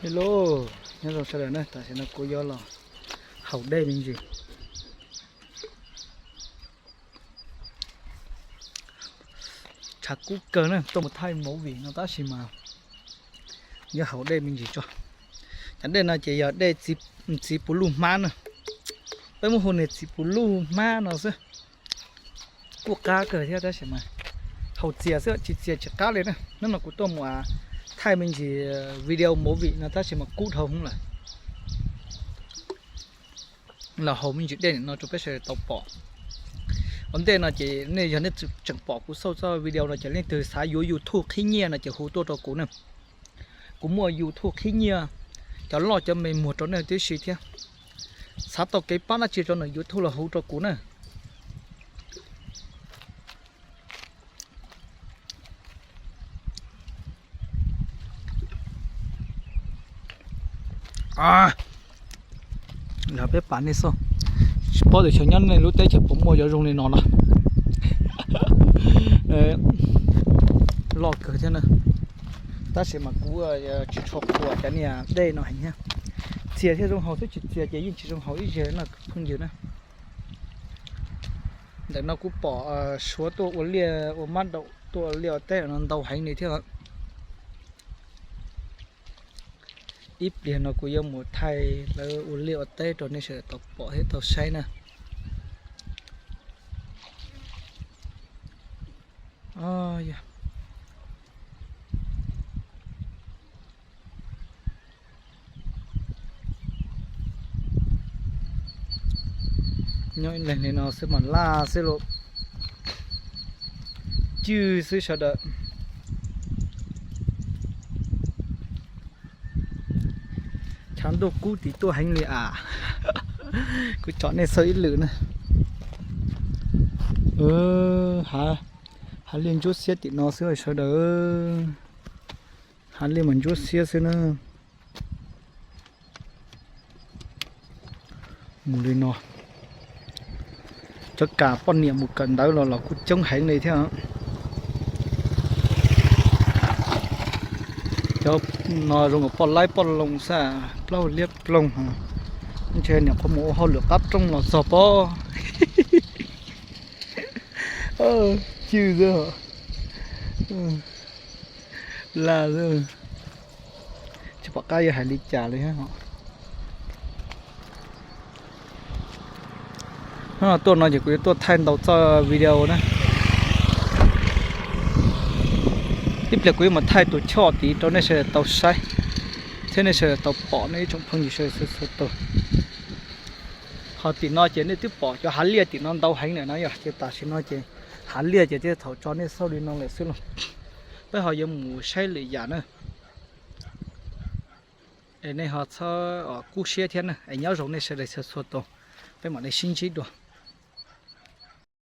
Hello, nyob zoo sawv daws na, tam sim no kuv yuav los haus dej me ntsis. Tshav kub kawg na, tuaj mus thaij movie no tab sis mas yuav haus dej me ntsis tso. Cov dej no ces yog dej txiv puv luj hmab na, peb muab hu niag txiv puv luj hmab no xwb. Kuj qab kawg thiab tab sis mas haus txias xwb, tsis txias tsis qab li na. Hnub no kuv tuaj mus thaij me ntsis video movie no tab sis mas kub dhau hwv lawm. Los haus me ntsis dej no rau peb sawv daws tau pom. Ua ntej no ces nej yog nej tseem pom kuv xauj txoj video no ces leej twg xav yuav YouTube qhib nyiaj no ces hu tuaj rau kuv na. Kuv muaj YouTube qhib nyiaj cov loj cov me muag rau nej tib si thiab. Xav tau kev pab dab tsi rau ntawm YouTube los hu rau kuv na. Los peb pam nej xauj, tsis paub tias xyov nyob nej lub teb chaws puas muaj cov zoo li no no. Loj kawg thiab na, tab sis mas kuv tsis tshua qhuas cov niag dej no heev thiab. Txias thiaj zoo haus xwb, tsis txias ces yeej tsis zoo haus ib zaug no phooj ywg na. Ntawm no kuv pom Suav tuaj ua liaj ua mab daum tuaj ua liaj ua teb no ntau heev li thiab. Ib pliag no kuv yuav mus thaij lawv ua liaj ua teb rau nej sawv daws tau pom thiab tau saib na. Nyob ib leeg li no xwb mas laj xwb lauj. Cwj xwb sawv daws. Tshav ntuj kub tid tuaj heev li as. Kuv tsom nej xauj ib lwm na. Hav liaj ntsuab xiab tim no xwb sawv daws. Hav liaj mas ntsuab xiab xwb na. Mus li no, cov kas poj niam mus kawm ntawv los los kuj coob heev li thiab. Cov no zoo nkaus poj laib poj loos xwb, plaub liab ploog. Ntshe niam qhuav mus ua hauj lwm qab rooj los txog pob. Cwj xwb. Laj xwb. Tsis pom qab yuav hais li cas li. Hnub no tuaj no ces kuv yuav tuaj thaij ntau txoj video na. Ib pliag kuv yuav mus thaij tus choj tid rau nej sawv daws tau saib thiab nej sawv daws tau pom, nej ib tsoom phooj ywg sawv daws txhua txhua tus. Ho tim no ces nej twb pom cov hav liaj tim no ntau heev lawm na yom, ces tam sim no ces hav liaj ces thiaj thaum tso nej xauj li no lawm xwb los. Peb ho yuav mus saib lwm yam na. Es nej ho txhob kub siab thiab na, es nyob zoo nej sawv daws txhua txhua tus. Peb mam li sib ntsib dua.